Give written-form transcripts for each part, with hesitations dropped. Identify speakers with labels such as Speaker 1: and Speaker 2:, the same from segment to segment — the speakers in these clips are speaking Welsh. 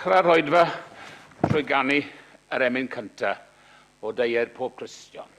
Speaker 1: ddechrau'r oedfa trwy ganu yr emyn cyntaf o deier pob Cristion.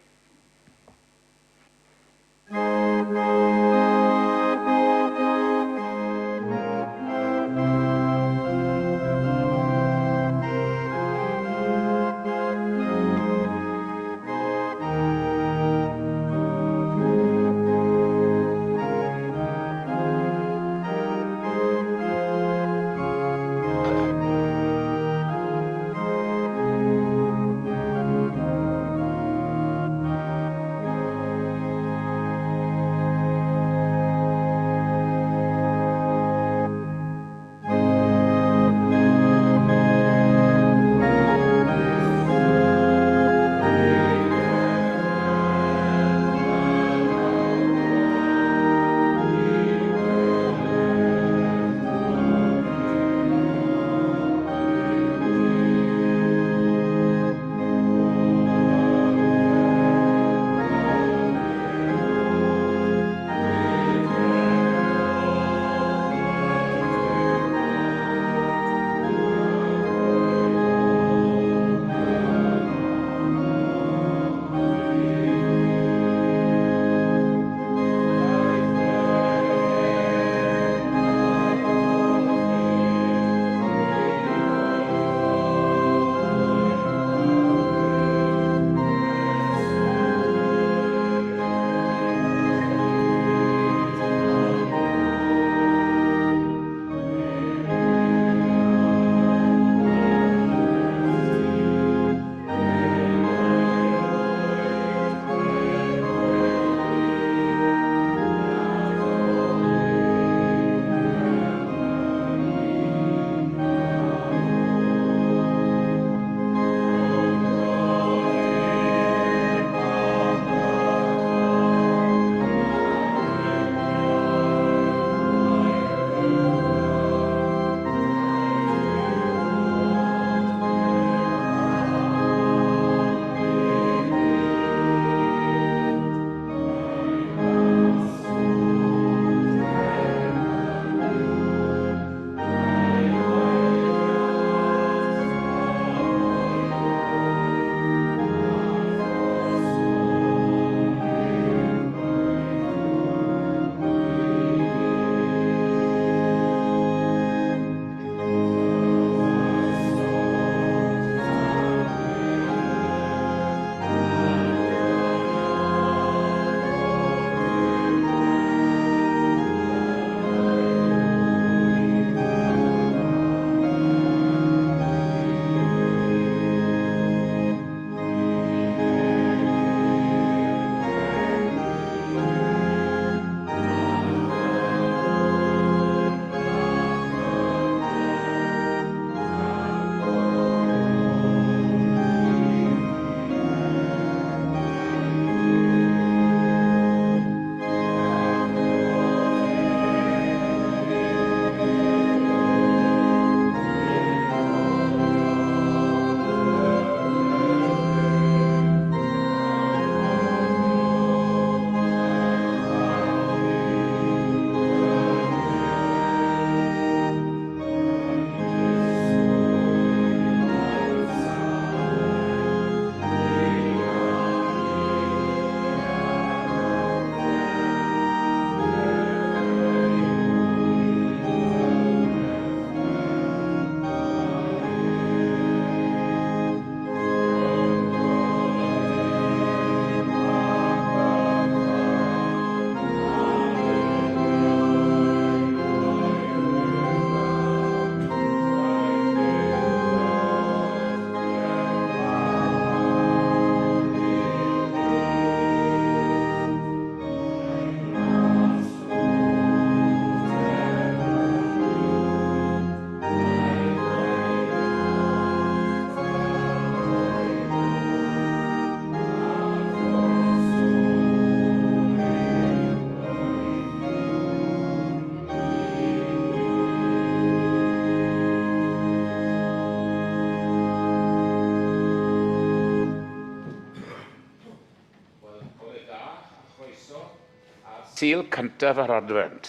Speaker 1: Sul cyntaf yr Adfent.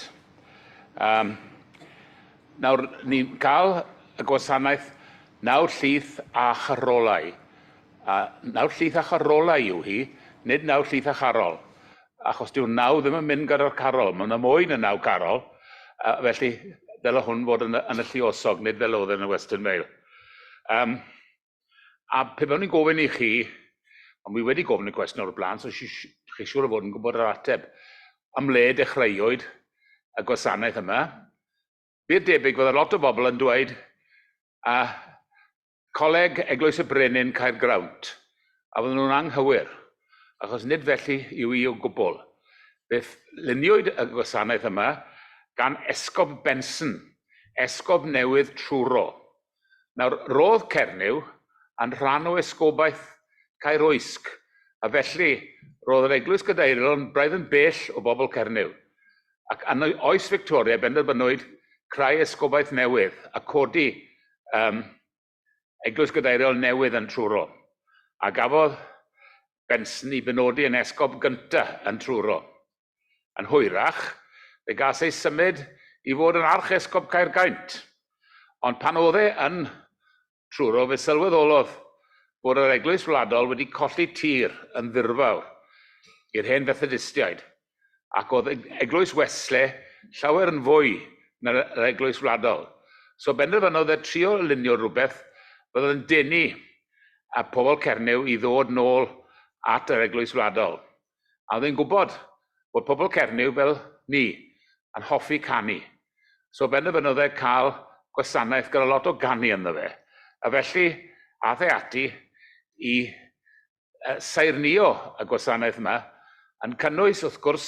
Speaker 1: Um, nawr, ni'n cael y gwasanaeth Nawr Llith a Charolau. A Nawr Llith a Charolau yw hi, nid Nawr Llith a Charol. Achos dyw'r naw ddim yn mynd gyda'r carol, mae yna mwy na naw carol. A felly, dyle hwn fod yn y, yn y lluosog, nid fel oedd yn y Western Mail. Um, a pe bawn i'n gofyn i chi, ond wi wedi gofyn y cwestiwn o'r blaen, so chi, chi siŵr o fod yn gwybod yr ateb, am le dechreuwyd y gwasanaeth yma, Bur debyg fydda lot o bobl yn dweud a Coleg Eglwys y Brenin Caergrawnt, a fydden nhw'n anghywir, achos nid felly yw hi o gwbl. Fe luniwyd y gwasanaeth yma gan Esgob Benson, esgob newydd Truro. Nawr, roedd Cernyw yn rhan o esgobaeth Caerwysg, a felly roedd yr eglwys gadeiriol yn braidd yn bell o bobl Cernyw. Ac yn oes Victoria benderfynwyd creu esgobaeth newydd a codi um, eglwys gadeiriol newydd yn Truro, a gafodd Benson i benodi yn esgob gyntaf yn Truro. Yn hwyrach, fe gas ei symud i fod yn archesgob Caergaint. Ond pan oedd e yn Truro, fe sylweddolodd bod yr eglwys wladol wedi colli tir yn ddirfawr i'r hen Fethodistiaid, ac oedd eglwys Wesley llawer yn fwy na'r eglwys wladol. So benderfynodd e trio lunio rhywbeth fydd yn denu a pobl Cernyw i ddod nôl at yr eglwys wladol. A oedd e'n gwybod bod pobl Cernyw fel ni yn hoffi canu. So benderfynodd e cael gwasanaeth gyda lot o ganu ynddo fe. A felly aeth e ati i saernïo y gwasanaeth yma, yn cynnwys, wrth gwrs,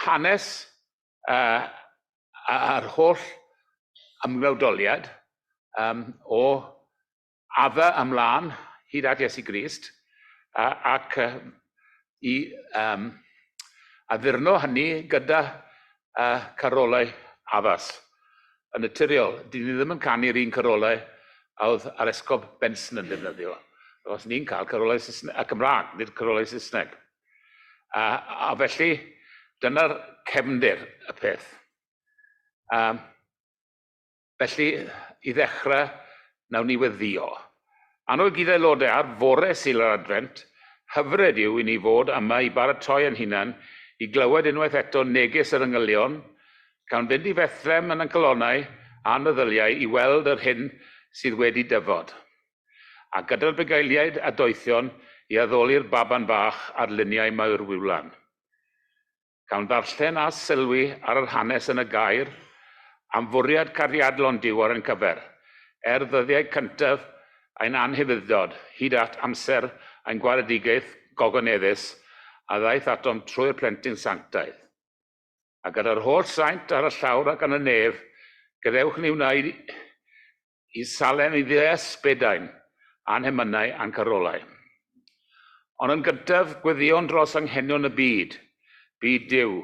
Speaker 1: hanes a'r holl ymgnawdoliad o Adda ymlaen hyd at Iesu Grist, ac i addurno hynny gyda carolau addas. Yn naturiol, dyn ni ddim yn canu'r un carolau a oedd yr Esgob Benson yn defnyddio, achos ni'n cael carolau Saesneg, a Cymraeg, nid carolau Saesneg. A, a felly, dyna'r cefndir y peth. Um, Felly, i ddechrau, wnawn ni weddïo. Annwyl gyd-aelodau, ar fore Sul yr Adfent, hyfryd yw i ni fod yma i baratoi ein hunain i glywed unwaith eto neges yr angylion, cawn fynd i Fethlem yn ein calonnau a'n meddyliau i weld yr hyn sydd wedi dyfod. A gyda'r bugeiliaid a doethion i addoli'r baban bach ar luniau Mair Wylan. Gan ddarllen a sylwi ar yr hanes yn y Gair, am fwriad cariadlon Duw ar ein cyfer, er ddyddiau cyntaf ein anhufudd-dod, hyd at amser ein gwaredigaeth gogoneddus a ddaeth atom trwy'r plentyn sanctaidd. A gyda'r holl saint ar y llawr ac yn y nef, gadewch ni wneud i Salem i ddeall bedain a'n hemynau a'n carolau. Ond yn gyntaf, gweddïwn dros anghenion y byd, byd Duw,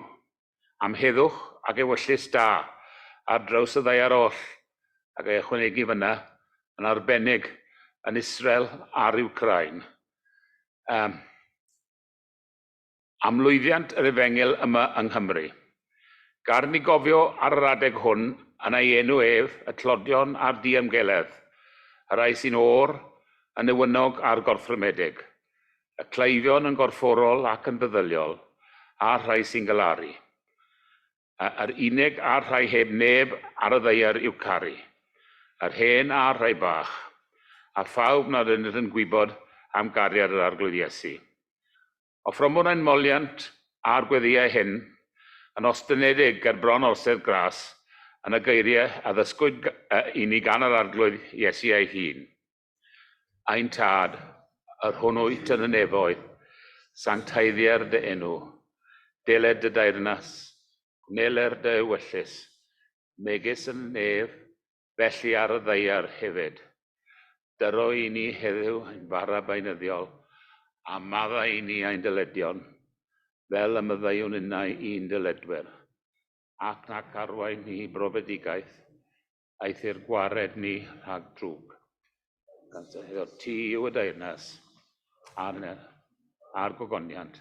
Speaker 1: am heddwch ac ewyllys da ar draws y ddaear oll, ac ei ychwanegu fyna, yn arbennig yn Israel a'r Wcráin. Um, Am lwyddiant yr Efengyl yma yng Nghymru. Gar ni gofio ar yr adeg hwn yn ei enw ef, y tlodion a'r diymgeledd, y rhai sy'n oer, y newynog a'r gorthrymedig, y cleifion yn gorfforol ac yn feddyliol, a'r rhai sy'n galaru. Yr unig a'r rhai heb neb ar y ddaear i'w caru, yr hen a'r rhai bach, a phawb nad ydynt yn gwybod am gariad yr Arglwydd Iesu. Offrymwn ein moliant a'r gweddïau hyn yn ostynedig ger bron orsedd gras yn y geiriau a ddysgwyd i ni gan yr Arglwydd Iesu ei hun. Ein Tad, yr hwn wyt yn y nefoedd, sancteiddier dy enw, deled dy deyrnas, gwneler dy ewyllys, megis yn y nef, felly ar y ddaear hefyd. Dyro i ni heddiw ein bara beunyddiol, a maddau i ni ein dyledion, fel y maddeuwn innau i'n dyledwyr. Ac nac arwain ni i brofedigaeth, Aeth i'r gwared ni rhag drwg. Gan sefydlo ti yw y deyrnas a'r, a'r gogoniant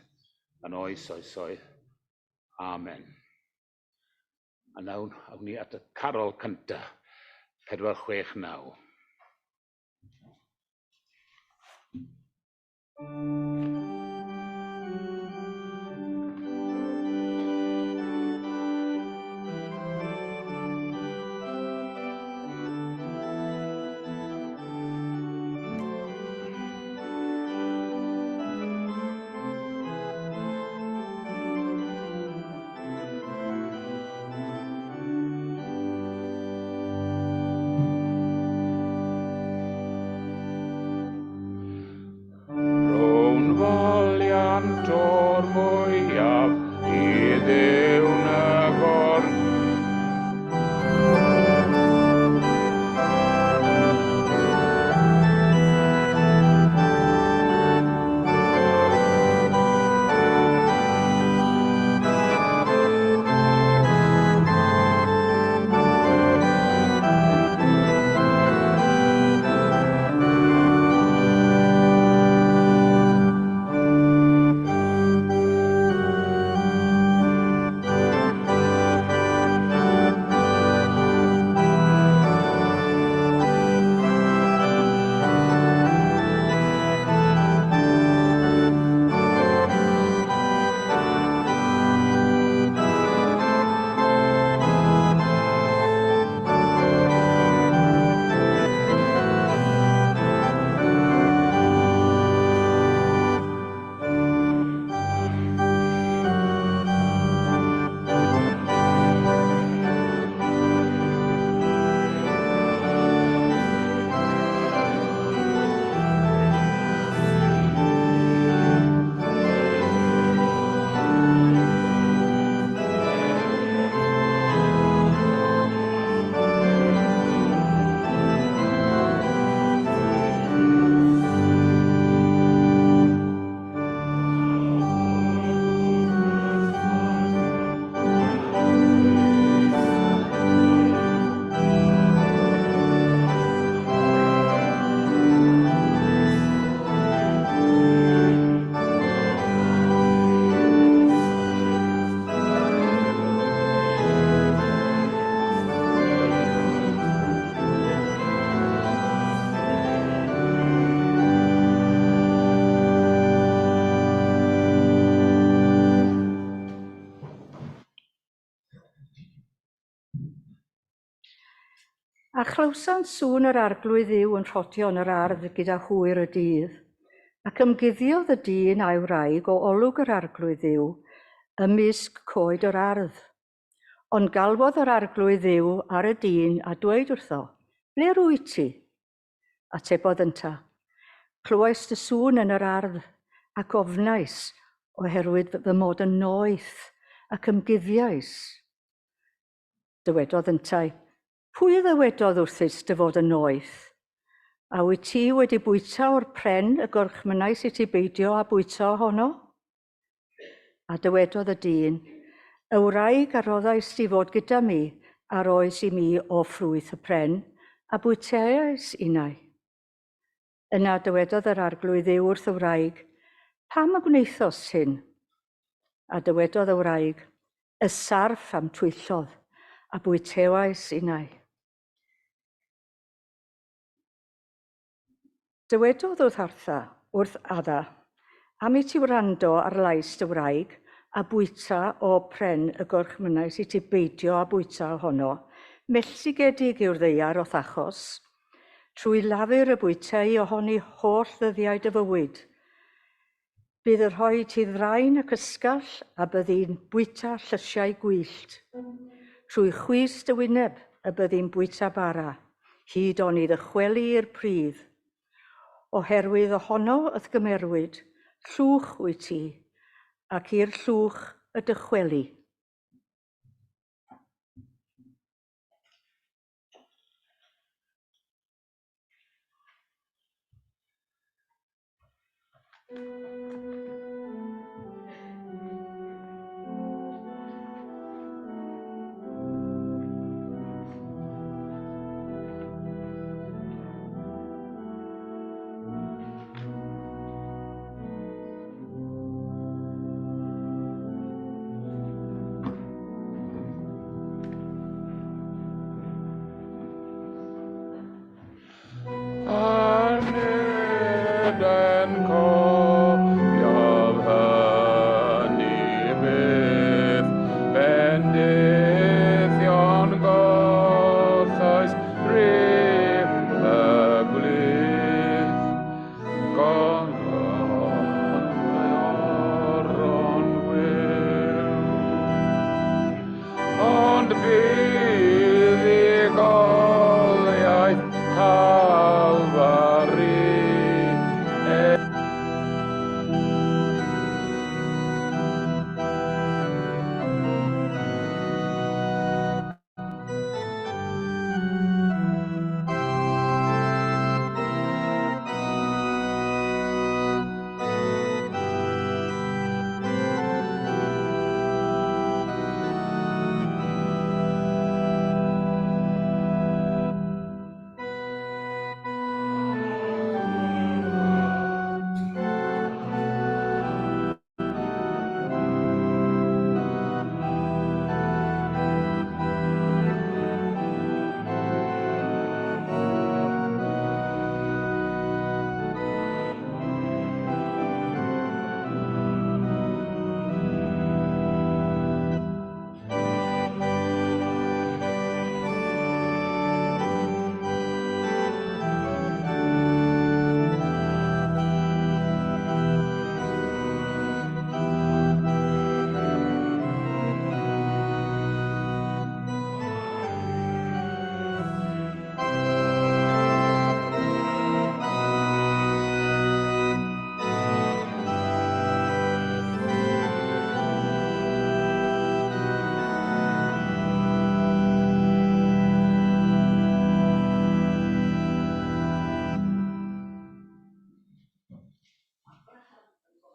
Speaker 1: yn oes oesoedd. Amen. A nawr, awn ni at y carol cyntaf, 469. Rhown foliant o'r mwyaf i Dduw na gorn.
Speaker 2: A chlywsant sŵn yr Arglwydd Dduw yn rhodio yn yr ardd gyda hwyr y dydd, ac ymguddiodd y dyn a'i wraig o olwg yr Arglwydd Dduw ymysg coed yr ardd. Ond galwodd yr Arglwydd Dduw ar y dyn a dweud wrtho, Ble rwyt ti? Atebodd ynta, Clywais dy sŵn yn yr ardd, ac ofnais, oherwydd fy mod yn noeth, ac ymguddiais. Dywedodd yntau, Pwy ddywedodd wrthyt dy fod yn noeth? A wyt ti wedi bwyta o'r pren y gorchmynnais i ti beidio â bwyta ohono? A dywedodd y dyn, Y wraig a roddais di fod gyda mi a roes i mi o ffrwyth y pren, a bwyteais innau. Yna dywedodd yr Arglwydd Dduw wrth y wraig, Pam y gwnaethost hyn? A dywedodd y wraig, Y sarff a'm twyllodd, a bwytewais innau. Dywedodd wrth Artha, wrth Adda, Am i ti wrando ar lais dy wraig, a bwyta o pren y gorchmynnais i ti beidio â bwyta ohono, melltigedig yw'r ddaear o'th achos. Trwy lafur y bwytei ohoni holl ddyddiau dy fywyd. Bydd y rhoi ti ddraen ac ysgall a byddi'n bwyta llysiau gwyllt. Trwy chwys dy wyneb y byddi'n bwyta bara, hyd oni ddychweli i'r pridd. Oherwydd ohono y'th gymerwyd, llwch wyt ti, ac i'r llwch y dychweli.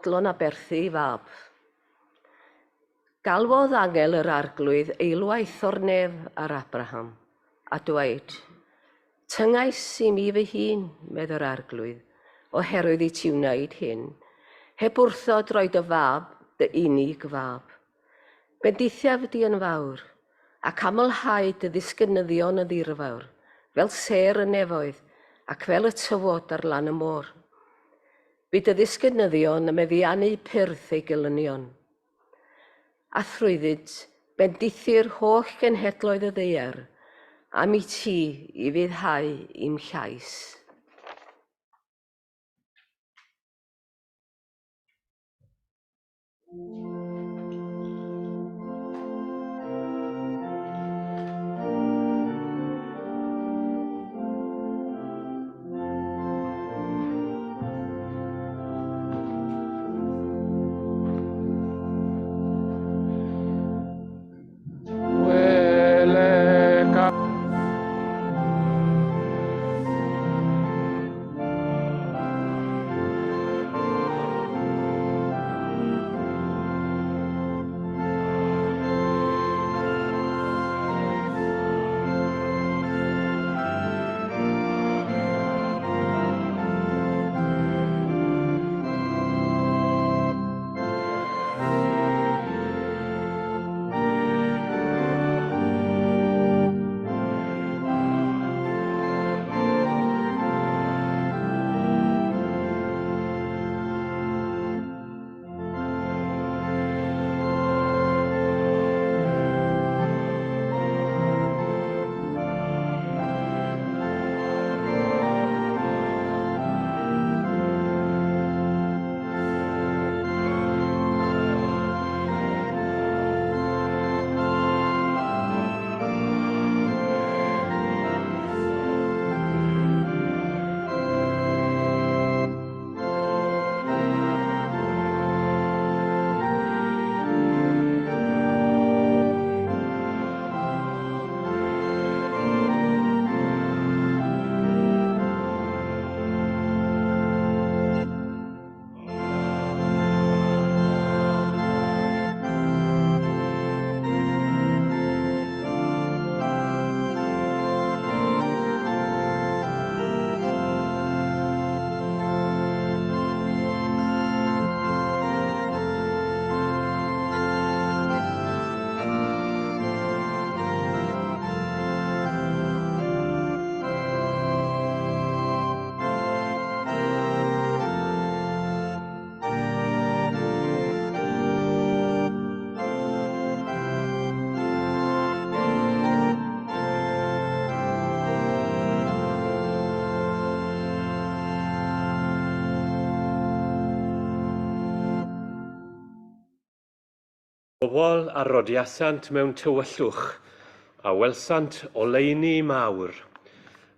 Speaker 3: fodlon aberthu ei fab. Galwodd angel yr Arglwydd eilwaith o'r nef ar Abraham, a dweud, Tyngais i mi fy hun, medd yr Arglwydd, oherwydd i ti wneud hyn, heb wrthod roi dy fab, dy unig fab. Bendithiaf di yn fawr, ac amlhau dy ddisgynyddion yn ddirfawr, fel sêr y nefoedd, ac fel y tywod ar lan y môr. Bydd dy ddisgynyddion yn meddiannu pyrth eu gelynion. A thrwyddynt, bendithir holl genhedloedd y ddaear, am i ti ufuddhau i'm llais.
Speaker 4: Pobl a rodiasant mewn tywyllwch, a welsant oleuni mawr.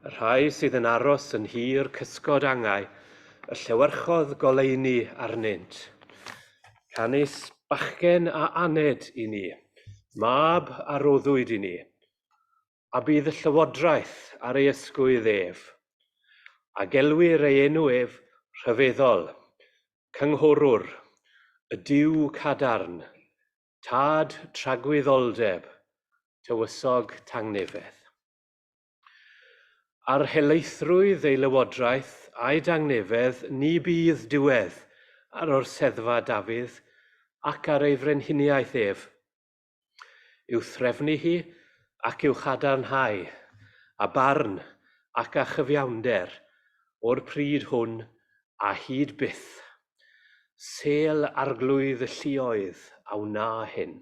Speaker 4: Y rhai sydd yn aros yn nhir cysgod angau, y llewyrchodd goleuni arnynt. Canys bachgen a aned i ni, mab a roddwyd i ni, a bydd y llywodraeth ar ei ysgwydd ef, a gelwir ei enw ef Rhyfeddol, Cynghorwr, y Duw Cadarn, Tad Tragwyddoldeb, Tywysog Tangnefedd. Ar helaethrwydd ei lywodraeth a'i dangnefedd ni bydd diwedd ar orseddfa Dafydd ac ar ei frenhiniaeth ef, i'w threfnu hi ac i'w chadarnhau, a barn ac â chyfiawnder, o'r pryd hwn a hyd byth. Sêl Arglwydd y lluoedd a wna hyn.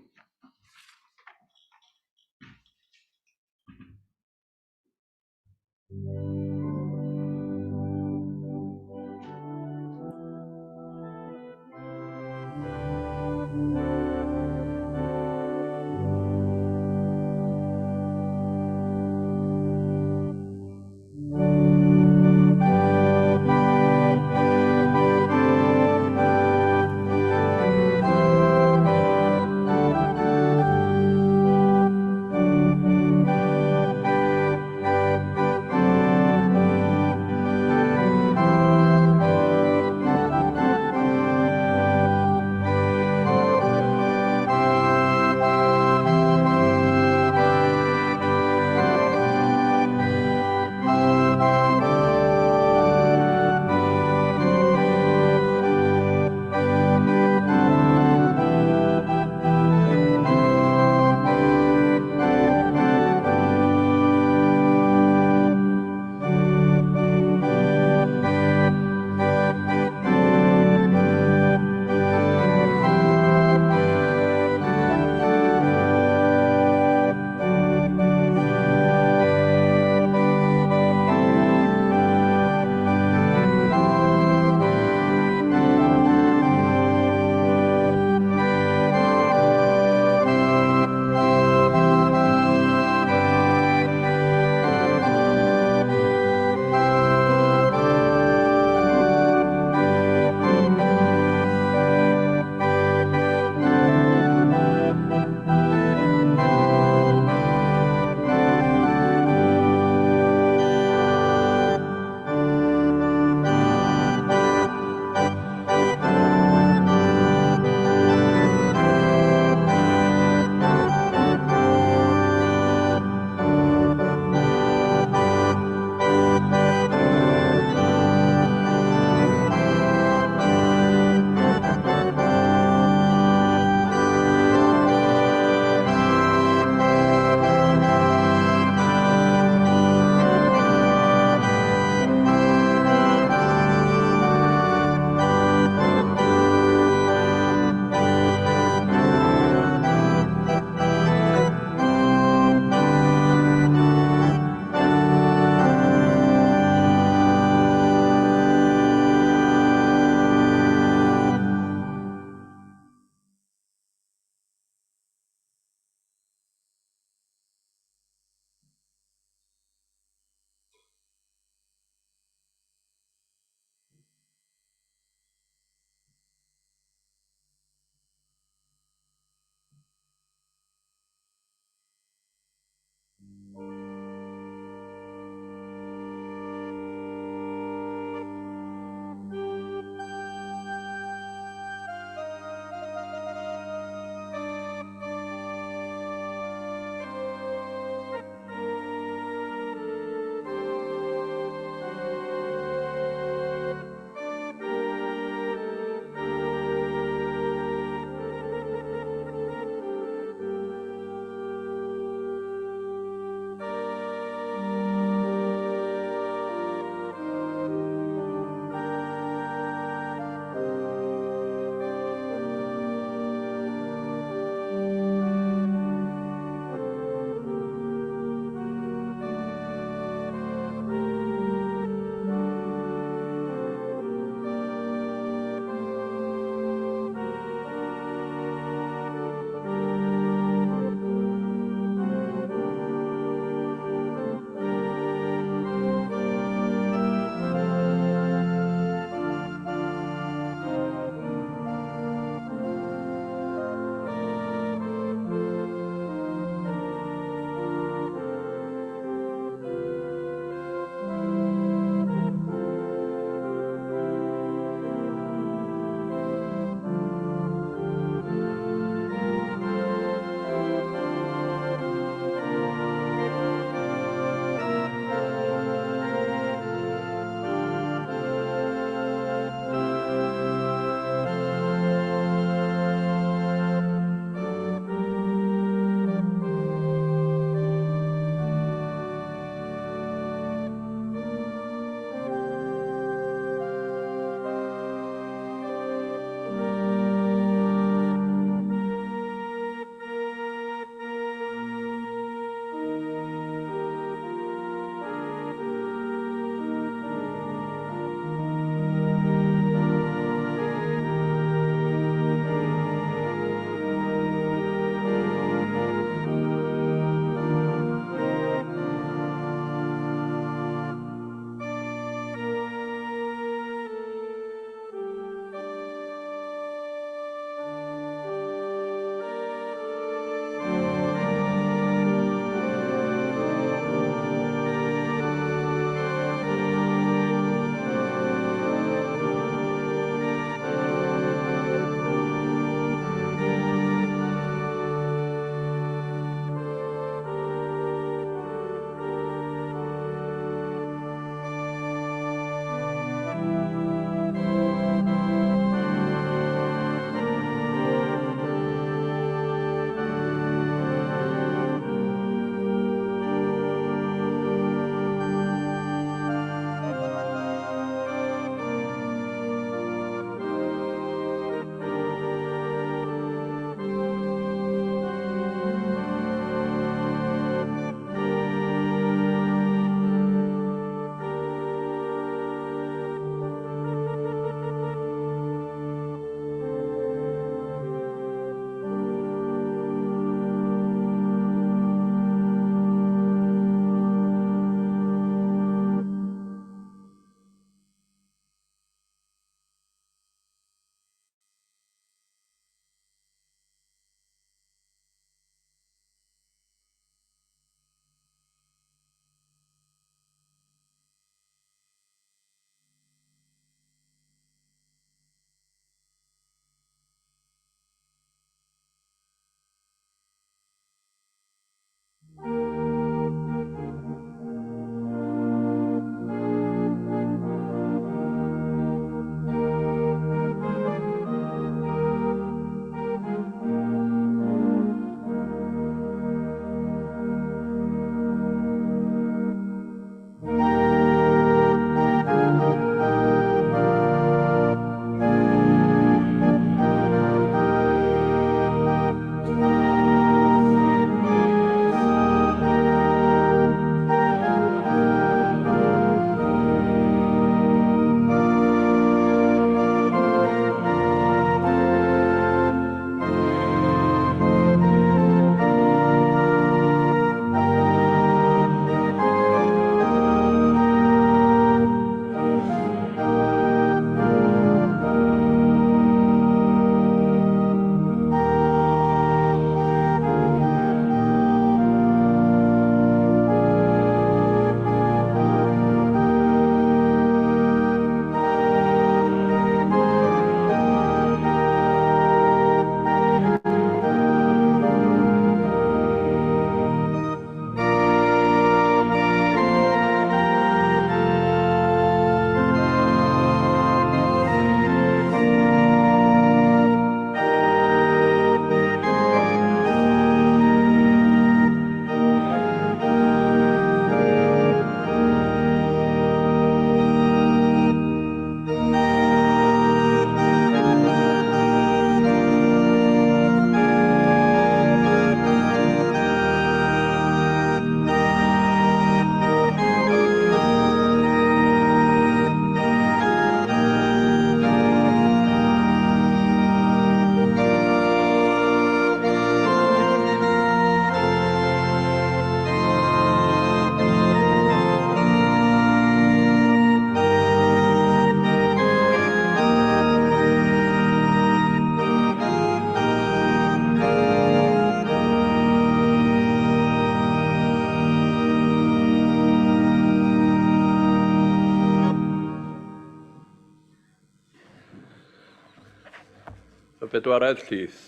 Speaker 5: bedwaredd llith.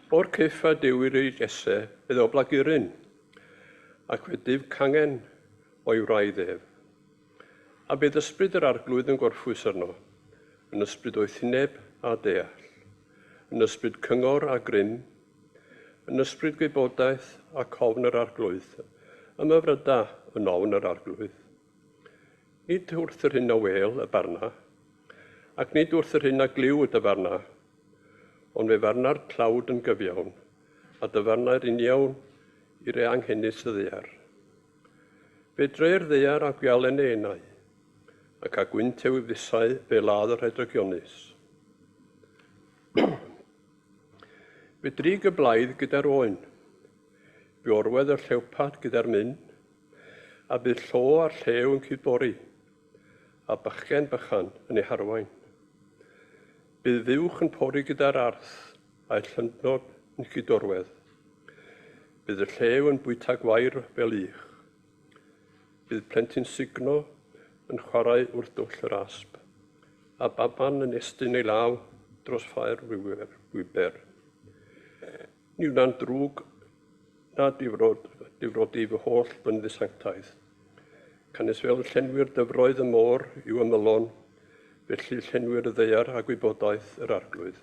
Speaker 5: O'r cyff a dewir i Jesse fe ddo blaguryn, ac fe dyf cangen o'i wraidd ef. A bydd ysbryd yr arglwydd yn gorffwys arno, yn ysbryd oethineb a deall, yn ysbryd cyngor a grym, yn ysbryd gwybodaeth ac ofn yr arglwydd, ymhyfryda yn ofn yr arglwydd. Nid wrth yr hyn a wel y barna, ac nid wrth yr hyn a glyw y dyfarna, ond fe farna'r tlawd yn gyfiawn, a dyfarna'r uniawn i'r anghenus y ddaear. Fe dreir ddaear a gwialen ei enau, ac a gwynt ei wifusau fe ladd y rhai drygionus. Fe drig y blaidd gyda'r oen, fe orwedd y llewpad gyda'r myn, a bydd llo a'r llew yn cydbori, a bychen bychan yn ei harwain. Bydd fuwch yn pori gyda'r arth, a'i llyndnod yn cydorwedd. Bydd y llew yn bwyta gwair fel ych. Bydd plentyn sugno yn chwarae wrth dwll yr asp, a baban yn estyn ei law dros ffair wiber. Ni wna'n drwg na difrodi fy holl fynydd sanctaidd. Canys fel llenwi'r dyfroedd y môr i'w ymylon, felly llenwi'r y ddaear a gwybodaeth yr arglwydd.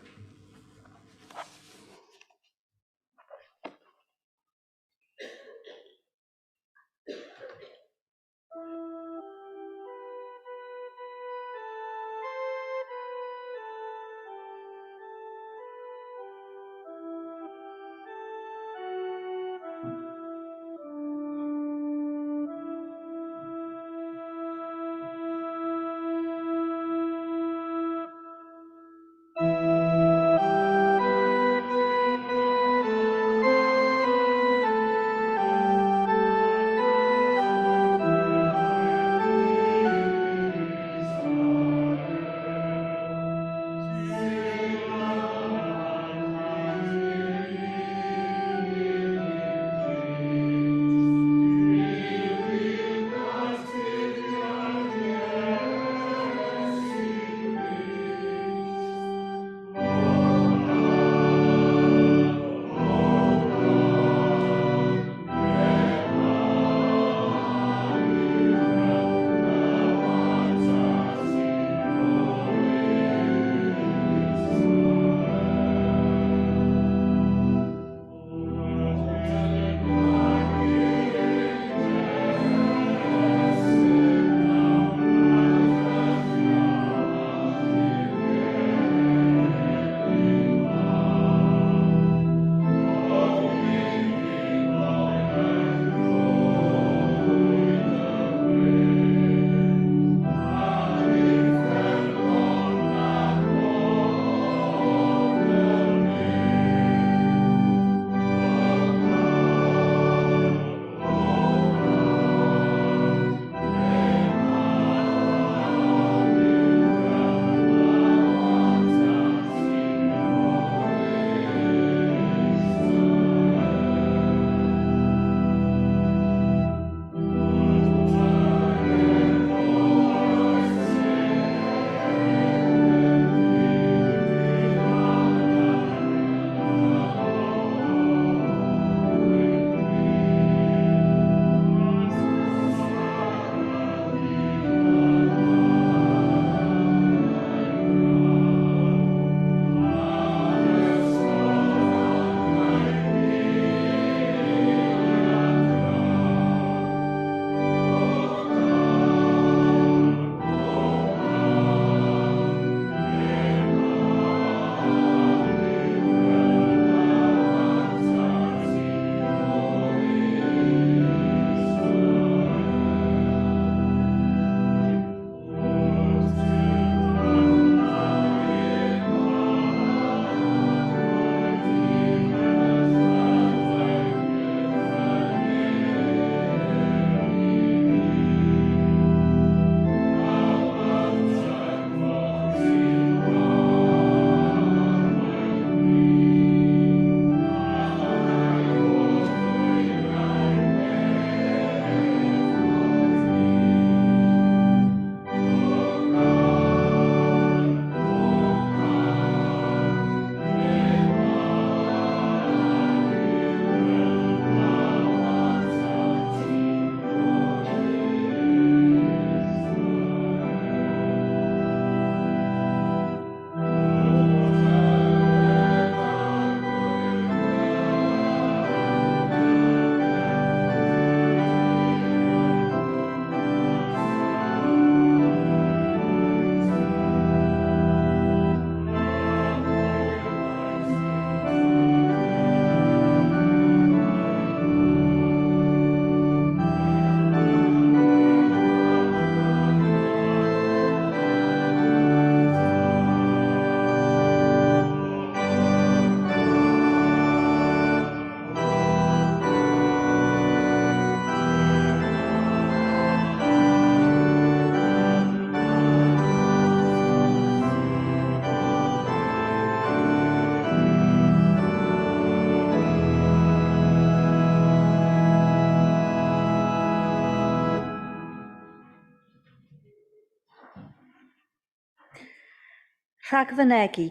Speaker 6: Rhagfynegi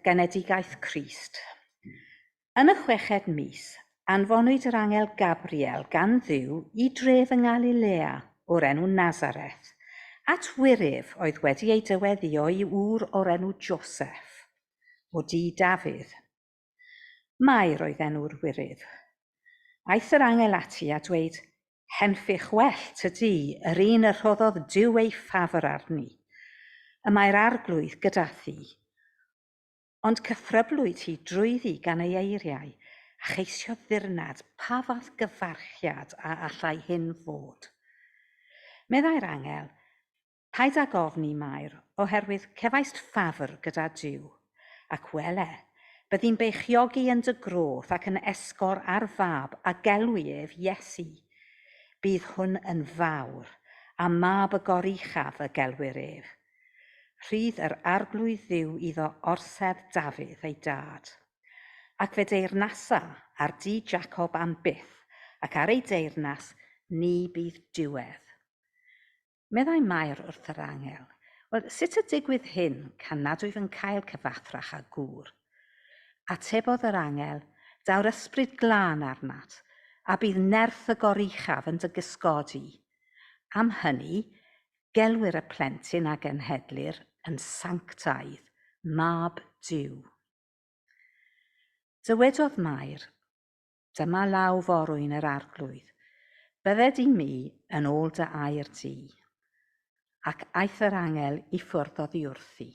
Speaker 6: genedigaeth Crist. Yn y chweched mis, anfonwyd yr angel Gabriel gan Dduw i dref yng Ngalilea o'r enw Nazareth, at wyryf oedd wedi ei dyweddio i ŵr o'r enw Joseph, o dŷ Dafydd. Mair oedd enw'r wyryf. Aeth yr angel ati a dweud, Henffych well tydi, yr un y rhoddodd Duw ei ffafr arni. Y mae'r arglwydd gyda thi. Ond cythryblwyd hi drwyddi gan ei eiriau, a cheisiodd ddirnad pa fath gyfarchiad a allai hyn fod. Meddai'r angel, paid ag ofni, Mair, oherwydd cefaist ffafr gyda Duw. Ac wele, byddi'n beichiogi yn dy groth ac yn esgor ar fab a gelwi ef Iesu. Bydd hwn yn fawr, a mab y goruchaf y gelwir ef. Rhydd yr arglwydd Dduw iddo orsedd Dafydd ei dad. Ac fe deyrnasa ar dŷ Jacob am byth, ac ar ei deyrnas ni bydd diwedd. Meddai Mair wrth yr angel, Wel, sut y digwydd hyn can nad wyf yn cael cyfathrach â gŵr? Atebodd yr angel, Daw'r ysbryd glân arnat, a bydd nerth y goruchaf yn dy gysgodi. Am hynny, gelwir y plentyn a genhedlir yn sanctaidd, mab Duw. Dywedodd Mair, Dyma law forwyn yr arglwydd, bydded i mi yn ôl dy air di. Ac aeth yr angel i ffwrdd oddi wrthi.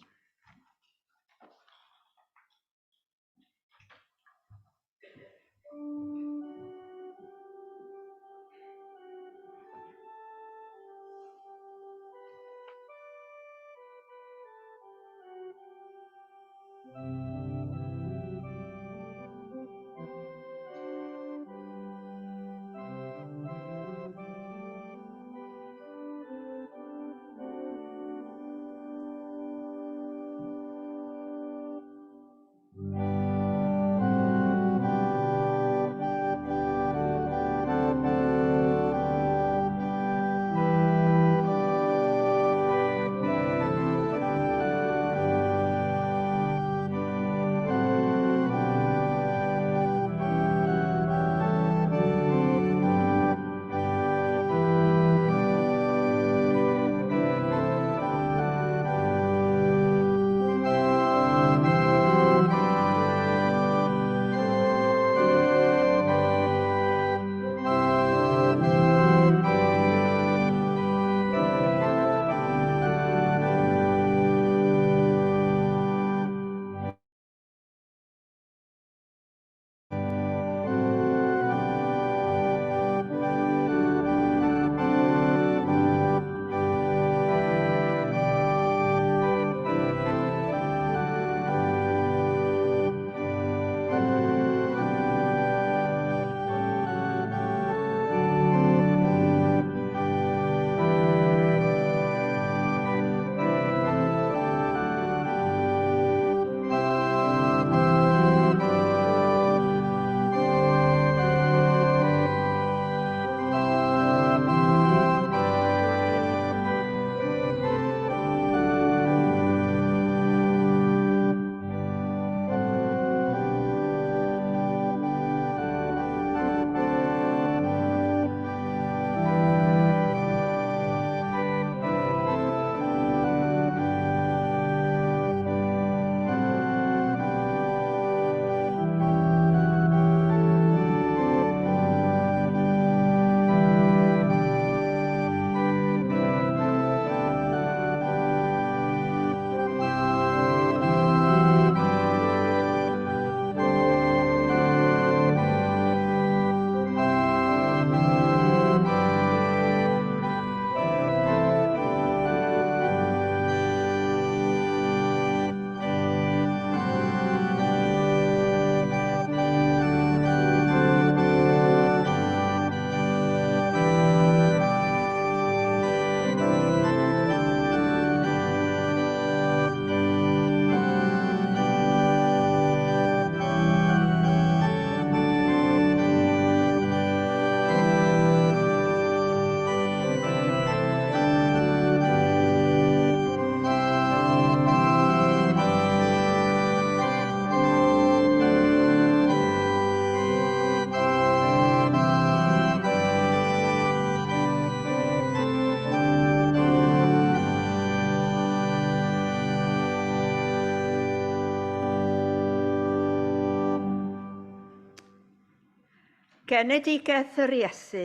Speaker 7: Genedigaeth yr Iesu.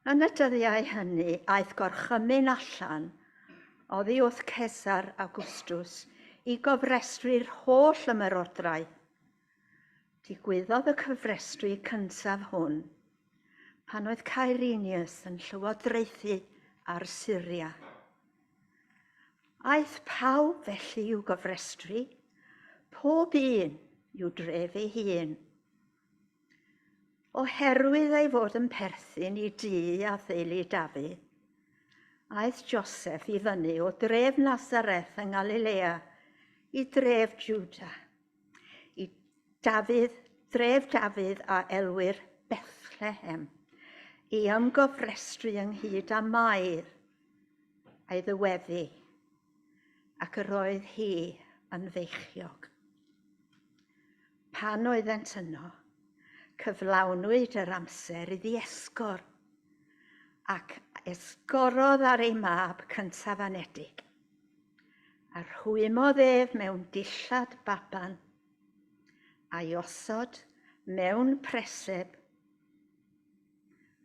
Speaker 7: Yn y dyddiau hynny aeth gorchymyn allan oddi wrth Cesar Augustus i gofrestru'r holl ymerodraeth. Digwyddodd y cyfrestru cyntaf hwn pan oedd Cyrenius yn llywodraethu ar Syria. Aeth pawb felly i'w gofrestru, pob un i'w dref ei hun. Oherwydd ei fod yn perthyn i dŷ a theulu Dafydd, aeth Joseph i fyny o dref Nazareth yng Ngalilea i dref Juda, i Dafydd, dref Dafydd a elwir Bethlehem, i ymgofrestru ynghyd â Mair a'i ddyweddi, ac yr oedd hi yn feichiog. Pan oeddent yno, cyflawnwyd yr amser iddi esgor, ac esgorodd ar ei mab cyntaf anedig, a rhwymodd ef mewn dillad baban, a'i osod mewn preseb,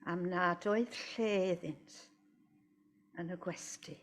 Speaker 7: am nad oedd lle iddynt yn y gwesty.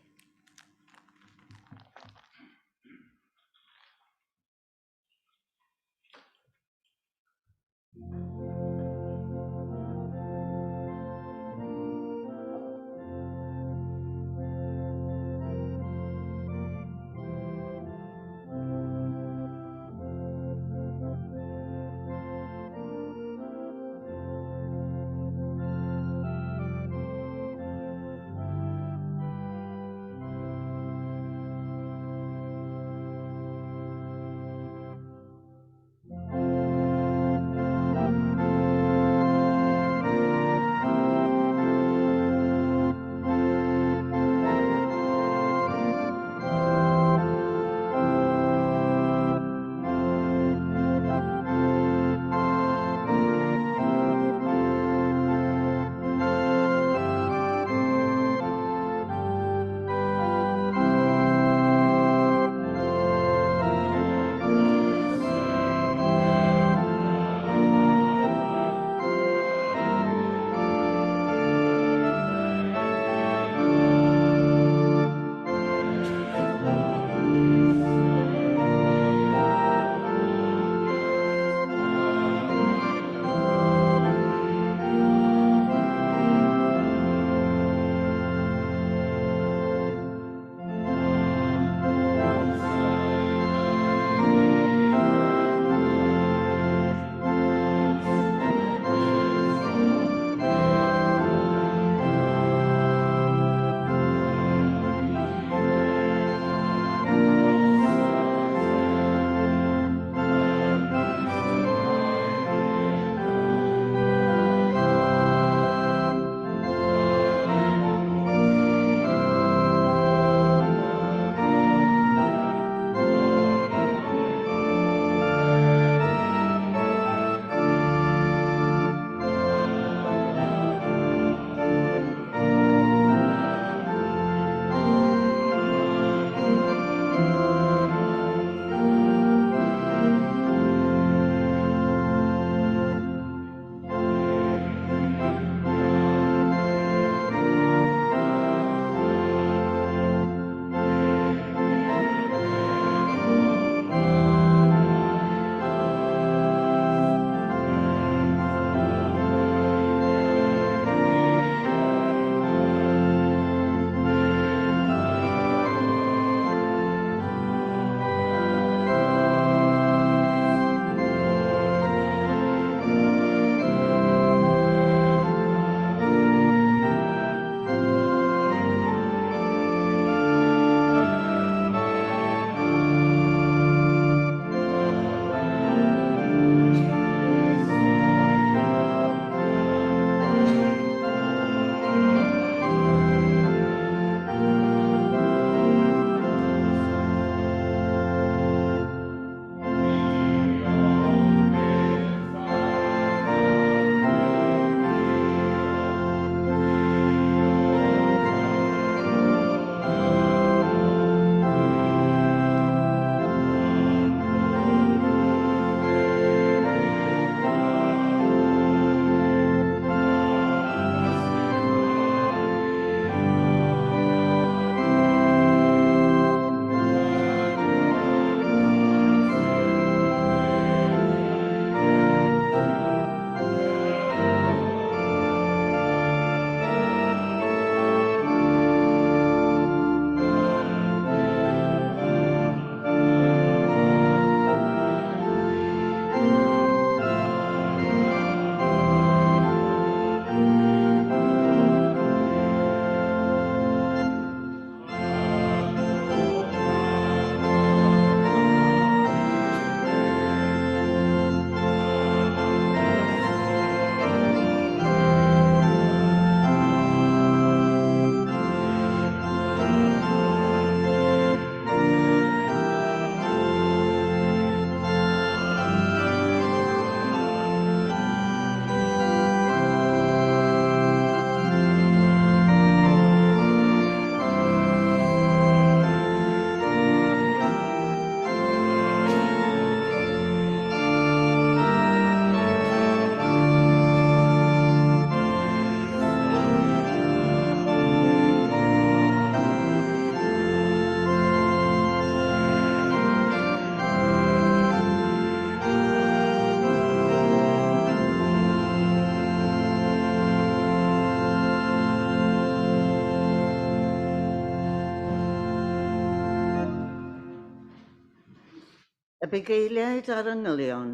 Speaker 8: Y bugeiliaid a'r angylion.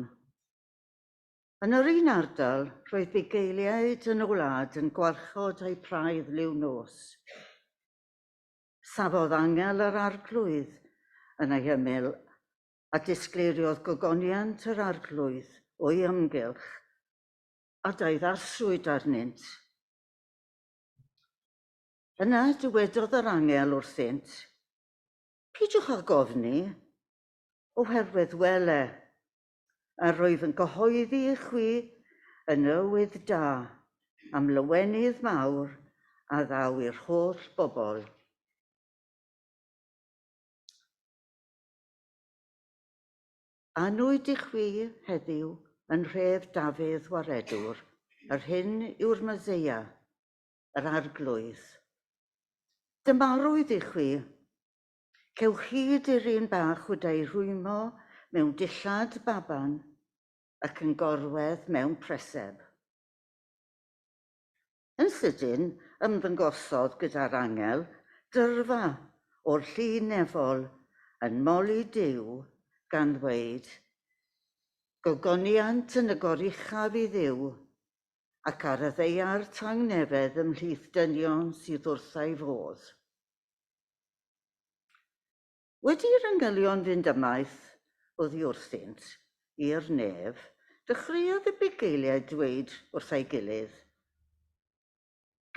Speaker 8: Yn yr un ardal, roedd bugeiliaid yn y wlad yn gwarchod eu praidd liw nos. Safodd angel yr arglwydd yn ei hymyl a disgleiriodd gogoniant yr arglwydd o'i ymgylch, a daeth arswyd arnynt. Yna dywedodd yr angel wrthynt, Peidiwch â gofni, oherwydd wele, yr wyf yn cyhoeddi i chwi y newydd da am lawenydd mawr a ddaw i'r holl bobl. Anwyd i chwi heddiw yn nhref Dafydd Waredwr, yr hyn yw'r Meseia, yr Arglwydd. Dymarwydd i chwi, Cewch hyd i'r un bach wedi'i rhwymo mewn dillad baban ac yn gorwedd mewn preseb. Yn sydyn, ymddangosodd gyda'r angel dyrfa o'r llu nefol yn moli Duw gan ddweud, Gogoniant yn y goruchaf i Dduw, ac ar y ddaear tangnefedd ymhlith dynion sydd wrth ei fodd. Wedi i'r angylion fynd ymaith oddi wrthynt i'r nef, dechreuodd y bugeiliaid dweud wrth ei gilydd,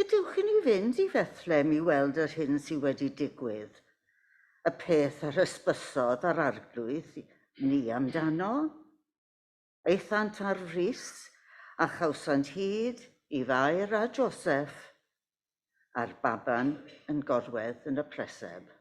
Speaker 8: Gadewch i ni fynd i Fethlem i weld yr hyn sydd wedi digwydd, y peth yr hysbysodd yr Arglwydd ni amdano. Aethant ar frys a chawsant hyd i Fair a Joseff a'r baban yn gorwedd yn y preseb.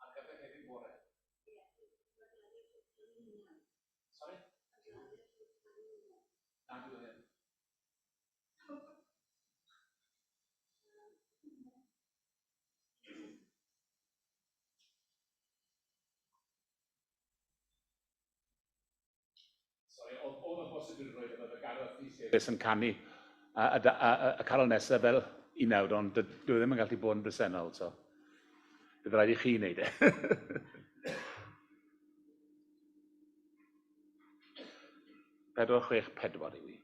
Speaker 1: Ar gyfer heddiw bore. Sori? Na, dwi ddim. Sori, oedd oedd y posibilrwydd y bydde Gareth Rhys Davies yn canu a, a, a, a, y carol nesaf fel unawd, ond dwi ddim yn gallu bod yn bresennol, so bydd rhaid i chi wneud e. 464 yw i.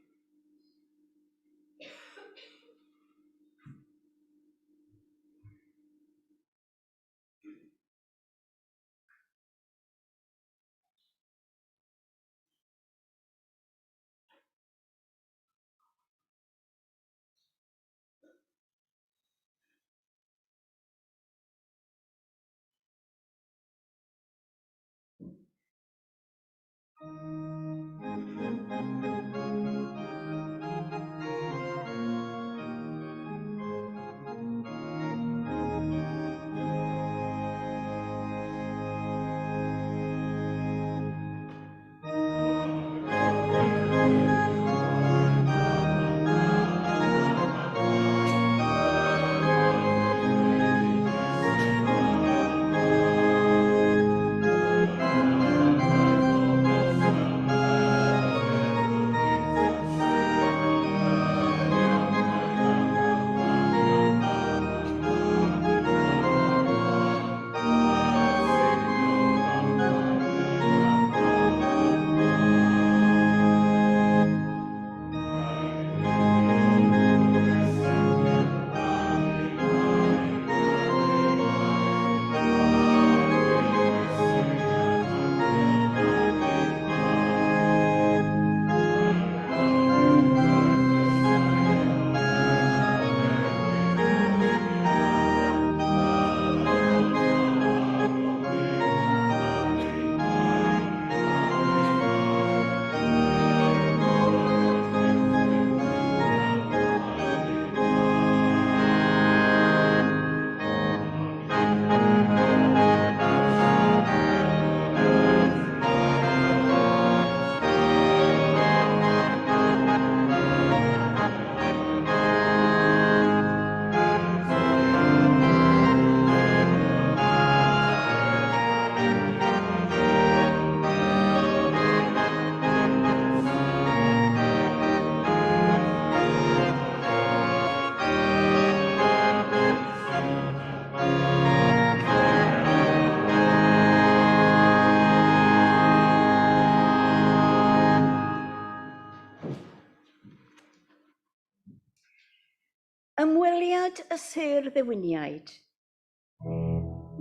Speaker 7: sêr ddewiniaid.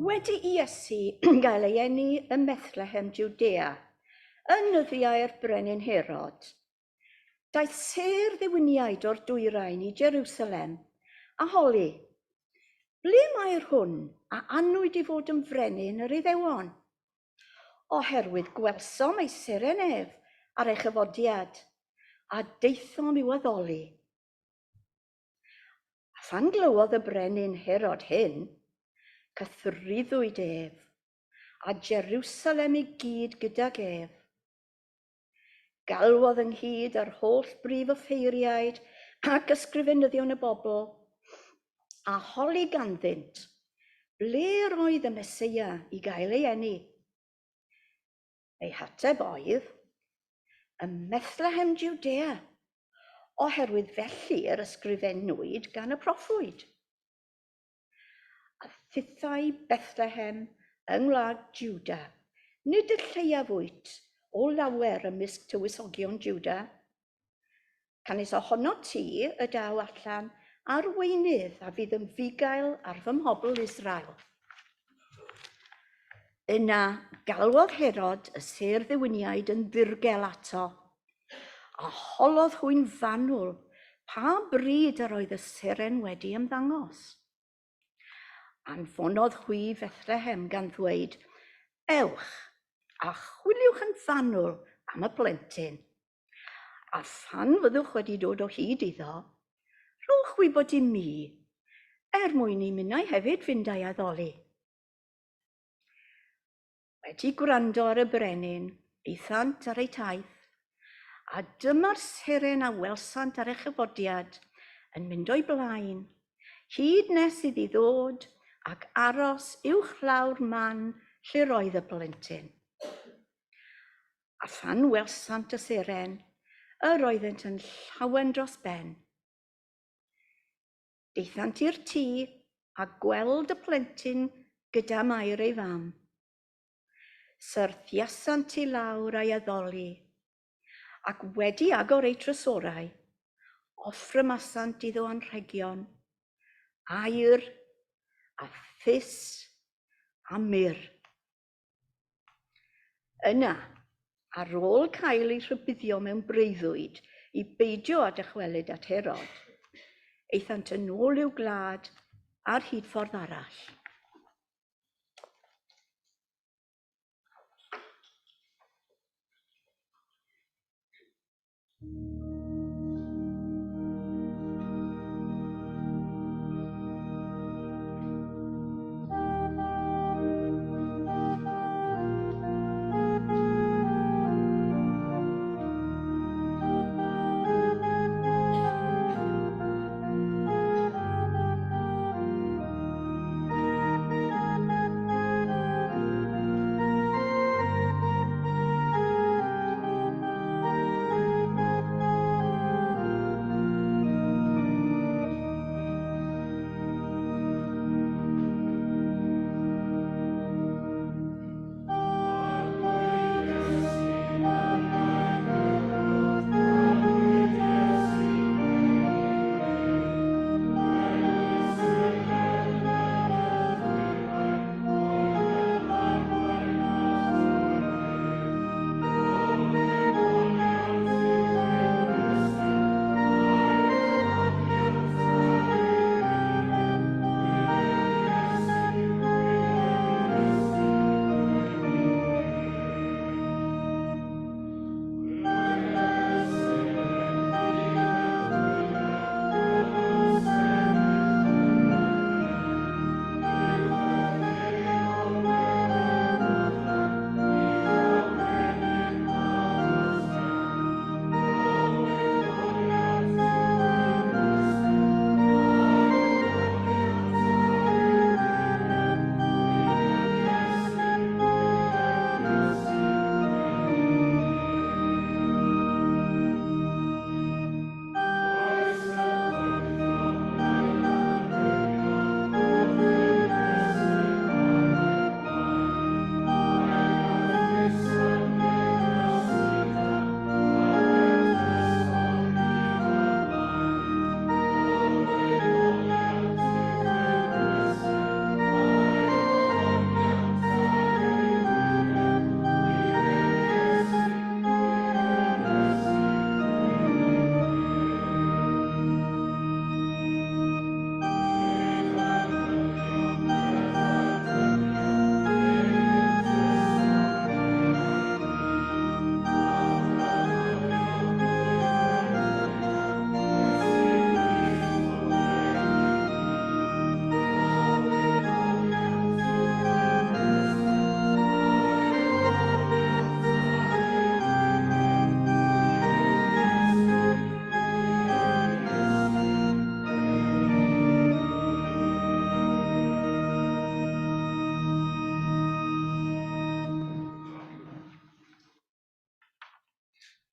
Speaker 7: Wedi i Iesu gael ei eni ym Methlehem, Jwdea, yn nyddiau'r brenin Herod, daeth sêr ddewiniaid o'r dwyrain i Jerusalem a holi, Ble mae'r hwn a anwyd i fod yn frenin yr Iddewon? Oherwydd gwelsom ei seren ef ar ei chyfodiad, a daethom i'w addoli. A phan glywodd y brenin Herod hyn, cythruddwyd ef, a Jerusalem i gyd gydag ef. Galwodd ynghyd yr holl brif offeiriaid ac ysgrifenyddion y bobl, a holi ganddynt ble yr oedd y Meseia i gael ei eni. Ei hateb oedd, Ym Methlehem Jwdea, oherwydd felly yr ysgrifennwyd gan y proffwyd. A thithau Bethlehem yng ngwlad Jwda, nid y lleiaf wyt o lawer ymysg tywysogion Jwda. Canys ohonot ti y daw allan arweinydd a fydd yn fugail ar fy mhobl Israel. Yna galwodd Herod y sêr ddewiniaid yn ddirgel ato, a holodd hwy'n fanwl pa bryd yr oedd y seren wedi ymddangos. Anfonodd hwy i Fethlehem gan ddweud, Ewch, a chwiliwch yn fanwl am y plentyn. A phan fyddwch wedi dod o hyd iddo, rhowch wybod i mi, er mwyn i minnau hefyd fynd a'i addoli. Wedi gwrando ar y brenin, aethant ar eu taith, a dyma'r seren a welsant ar ei chyfodiad yn mynd o'i blaen, hyd nes iddi ddod ac aros uwchlaw'r man lle roedd y plentyn. A phan welsant y seren, yr oeddent yn llawen dros ben. Daethant i'r tŷ a gweld y plentyn gyda Mair ei fam. Syrthiasant i lawr a'i addoli, ac wedi agor eu trysorau, offrymasant iddo anrhegion, aur, a thus, a myrr. Yna, ar ôl cael eu rhybuddio mewn breuddwyd i beidio â dychwelyd at Herod, aethant yn ôl i'w gwlad ar hyd ffordd arall.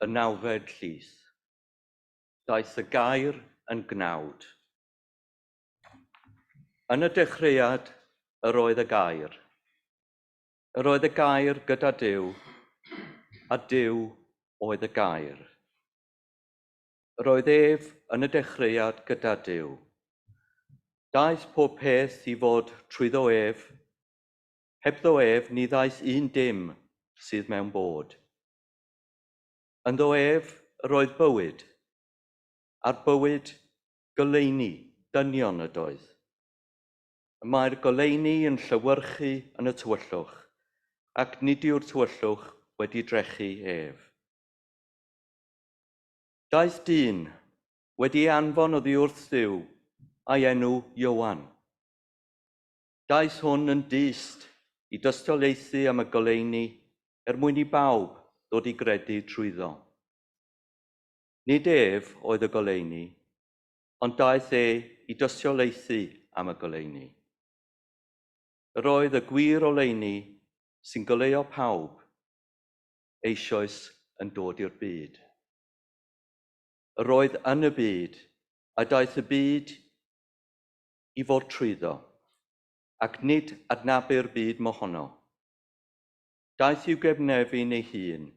Speaker 9: Y nawfed llys. Daeth y gair yn gnawd. Yn y dechreuad, yr oedd y gair. Yr oedd y gair gyda Duw, a Duw oedd y gair. Yr oedd ef yn y dechreuad gyda Duw. Daeth pob peth i fod trwyddo ef, hebddo ef ni ddaeth un dim sydd mewn bod. Ynddo ef yr oedd bywyd, a'r bywyd goleuni dynion ydoedd. Y mae'r goleuni yn llewyrchu yn y tywyllwch, ac nid yw'r tywyllwch wedi drechu ef. Daeth dyn wedi ei anfon oddi wrth Dduw, a'i enw Ioan. Daeth hwn yn dyst i dystiolaethu am y goleuni er mwyn i bawb ddod i gredu trwyddo. Nid ef oedd y goleuni, ond daeth e i dystiolaethu am y goleuni. Yr oedd y gwir oleuni sy'n goleuo pawb eisoes yn dod i'r byd. Yr oedd yn y byd, a daeth y byd i fod trwyddo, ac nid adnabu'r byd mohono. Daeth i'w gefnefin ei hun,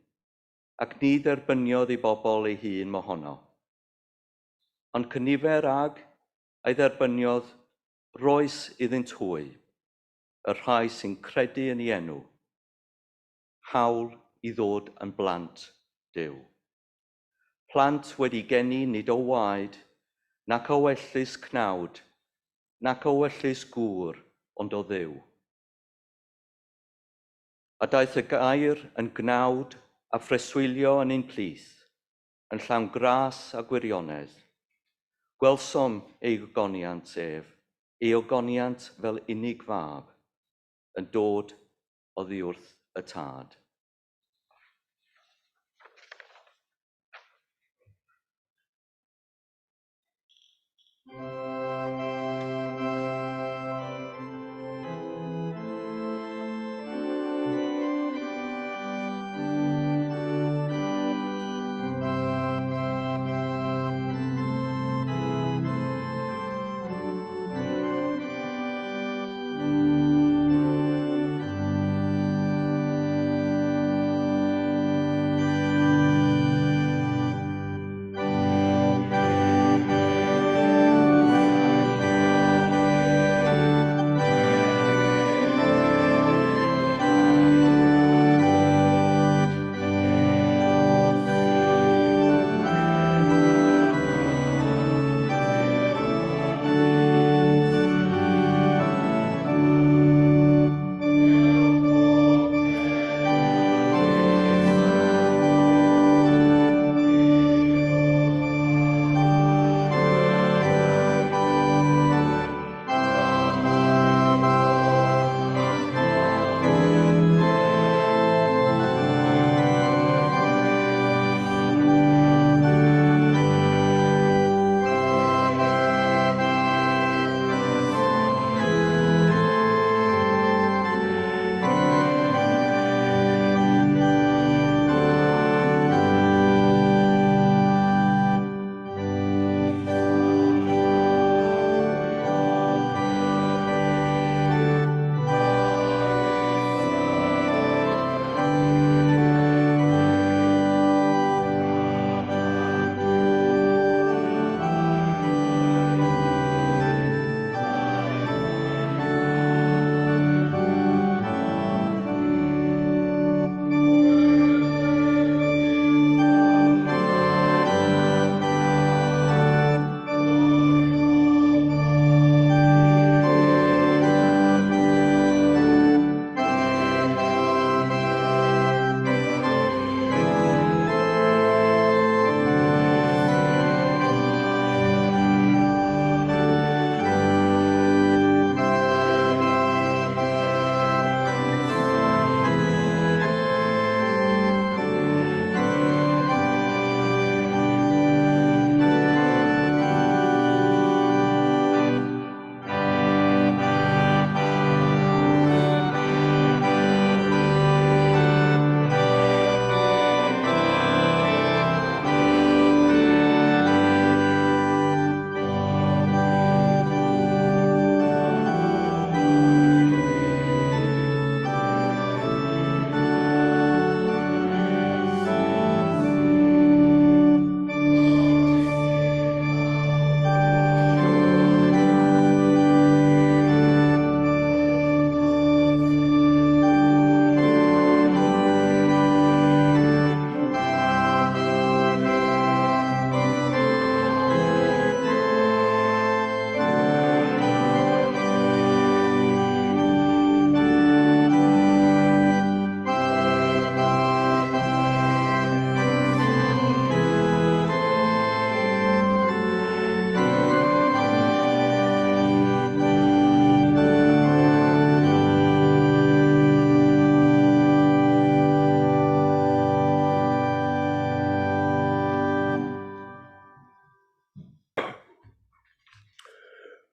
Speaker 9: ac ni dderbyniodd ei bobl ei hun mohono. Ond cynifer ag a'i dderbyniodd roes iddynt hwy, y rhai sy'n credu yn ei enw, hawl i ddod yn blant Duw. Plant wedi geni nid o waed, nac o wellus cnawd, nac o wellus gŵr, ond o Dduw. A daeth y gair yn gnawd a phreswylio yn ein plith, yn llawn gras a gwirionedd. Gwelsom ei ogoniant ef, ei ogoniant fel unig fab, yn dod oddi wrth y Tad.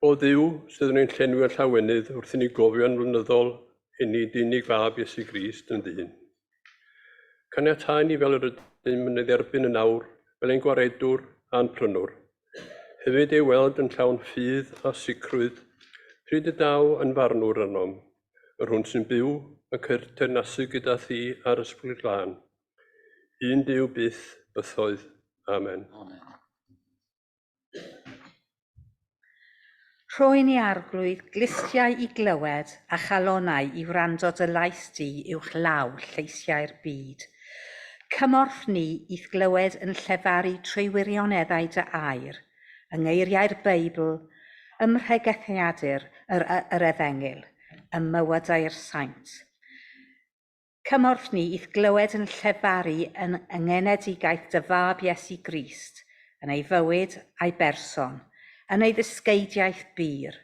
Speaker 5: O Dduw, sydd yn ein llenwi â llawenydd wrth i ni gofio'n flynyddol eni d'unig fab Iesu Grist yn ddyn. Caniatáu ni fel yr ydym yn ei dderbyn yn awr fel ein gwaredwr a'n prynwr. Hefyd ei weld yn llawn ffydd a sicrwydd pryd y daw yn farnwr arnom, yr hwn sy'n byw ac yn teyrnasu gyda thi a'r Ysbryd Glân. Un Duw byth, bythoedd. Amen. Amen.
Speaker 6: Rhoi ni Arglwydd glustiau i glywed a chalonnau i wrando dy lais di uwch law lleisiau'r byd. Cymorth ni i'th glywed yn llefaru trwy wirioneddau dy air, yng ngeiriau'r Beibl, ym mhregethiadur yr, yr Efengyl, ym mywydau'r saint. Cymorth ni i'th glywed yn llefaru yn yng dy fab Iesu Grist, yn ei fywyd a'i berson, yn ei ddysgeidiaeth bur,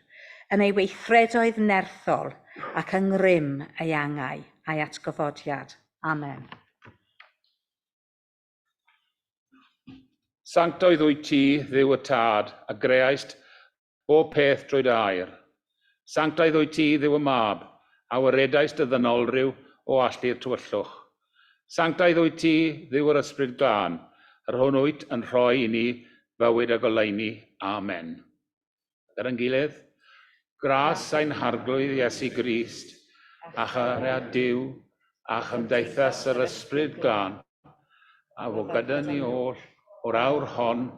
Speaker 6: yn ei weithredoedd nerthol ac yng ngrym ei angau a'i atgyfodiad. Amen.
Speaker 1: Sanctoedd wyt ti, Dduw y Tad, a greaist bob peth drwy dy air. Sanctaidd wyt ti, Dduw y Mab, a waredaist y ddynolryw o allu'r tywyllwch. Sanctaidd wyt ti, Dduw yr Ysbryd Glân, yr hwn wyt yn rhoi i ni fywyd a goleuni. Amen. Gyda'n gilydd, gras ein harglwydd Iesu Grist, a chariad Duw, a chymdeithas yr Ysbryd Glân, a fo gyda ni oll o'r awr hon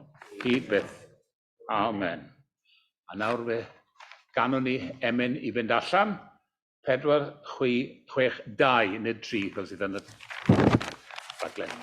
Speaker 1: hyd byth. Amen. A nawr fe ganwn ni emyn i fynd allan. 4, 6, 6, 2, nid 3, fel sydd yn y rhaglen.